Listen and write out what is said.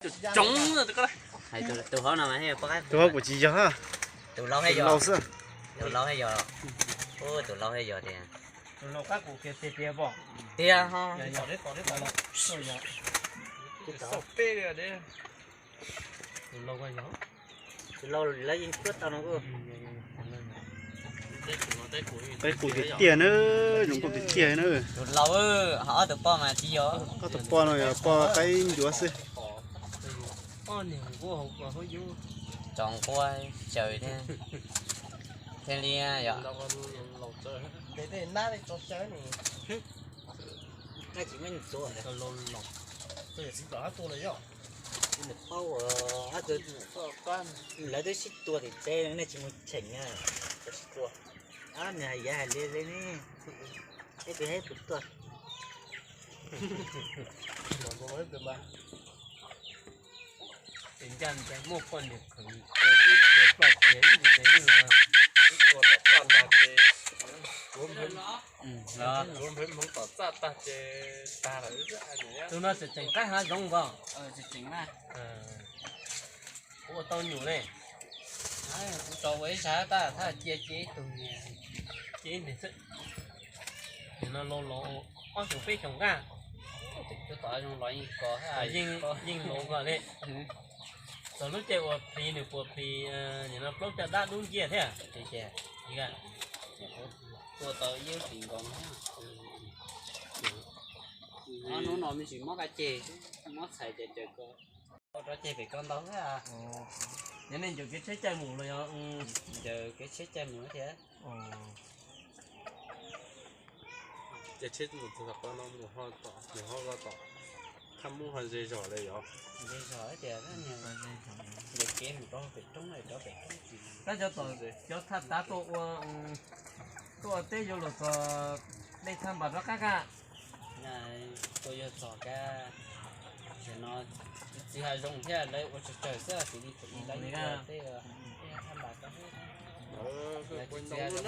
Tsoov, hais tus hauv no mas, tus hauv kuv tsis yog, tus laus xwb. Tus laus yog, tus laus yog tias, tiag ho. Tus laus lawv yeej tuaj tau no. Qaib qus tiag tiag na, zoo nkauj tiag tiag na. Tus laus, ho ob tug poj mas tsis yog. Ob tug poj no yog poj qaib ncuav xwb. Tsoov quaj caws thiab. Thiaj li yog. Lawv twb sib tua tim tsev, nej tsis mus cheem na. Nws hais yav hais liaj li ne, ib tug ib tug tuaj. Ces ncaj ntawd muaj poj niam khwv ib tug ploj tiag ib tug ces yeej los. Tus no tseem tseem qaib hav zoov nkaus. Kuv ua tau nyuam li. Kuv tau ua ib sab tab thaj cia cia ib tug, cia ib tug xwb. Nim no laus laus ob xyoos peb xyoos nqaj. Yeej laus kawg li. Txog lub caij ua plis nws puas plis, nim no plaub caj dab dub nciab thiab. Ua tau ib lub plis nkaus no. Hnub no me ntsis mob qab ceg, mob txhais ces caws ko. Rov ceg pem ko ntau thiab. Yog nej ncaws kev tsheb caij mus los yog? Ncaws kev tsheb caij mus thiab. Ces tsheb mus txog tom no mus ho tom, mus ho ko tom, qhab muab ho ze zog li yog. Ze zog tias ncaws kev mus rau pem roob, rau pem roob. Tab cov tom, cov thaj tav tuaj ua, tuaj ua teb yuav luag txog dej thaj npas rov qab kaj. Tuaj yuav txog kaj, no txiv hav zoov thiab lawv ua tsawg tsawg xwb, txiv li thaum ub lawv ua teb, tej thaj npas rov qab. Txiv hav zoov